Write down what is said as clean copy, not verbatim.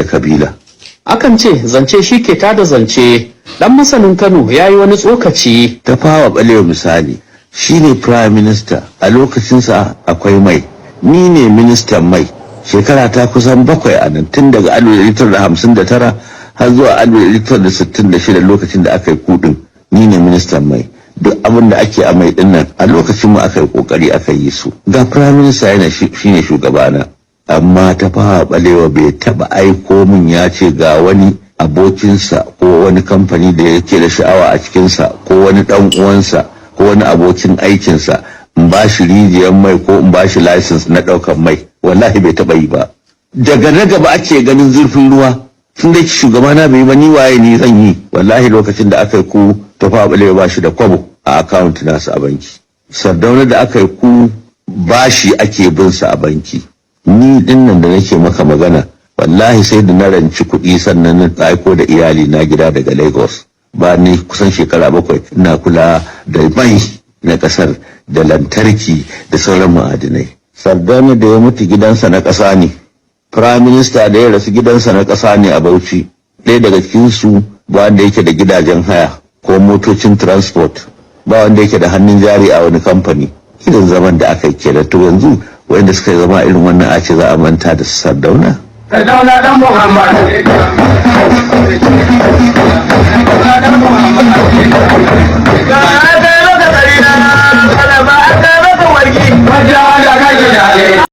da kabila. Akan ce zance shi ke tada zance. Dan masanin Kano ya yi wani tsokaci. Tafawa Balewa misali shine prime minister a lokacinsa, akwai mai, ni ne ministan mai shekara ta kusan 7 a nan, tun daga 1959 har zuwa 1966, lokacin da aka yi kudin, ni ne ministan mai. Duk abin da ake a mai dinnan a lokacin mu aka yi kokari aka yi su. Ga prime minister yana shine shugabana, amma Tafawa Balewa bai taba aiko min ya ce ga wani abokinsa ko wani kamfani da yake da sha'awa a cikinsa ko wani dan uwansa ko wani abokin aikinsa in ba shi rijiyar mai ko in ba shi license na ɗaukar mai. Wallahi bai taɓa yi ba. Daga na gaba ake ganin zurfin ruwa. Tun da shugaba na bai ba, ni waye ni zan yi? Wallahi lokacin da aka yi coup, Tafawa Balewa ba shi da kwabo a account nasa a banki. Sardauna da aka yi coup, bashi ake bin sa a banki. Ni dinnan da nake maka magana, wallahi sai da na ranci kuɗi sannan na aiko da iyali na gida daga Lagos. Ba ni kusan shekara 7 ina kula da mai na kasar da lantarki da sauran ma'adinai. Sardauna da ya mutu, gidansa na ƙasa ne. Prime minister da ya rasu, gidansa na ƙasa ne a Bauchi. Ɗaya daga cikinsu ba wanda yake da gidajen haya ko motocin transport, ba wanda yake da hannun jari a wani kamfani. Irin zaman da aka yi kenan. To yanzu wanda suka zama irin wannan, a ce za a manta da Sardauna? Sardauna dan Muhammad.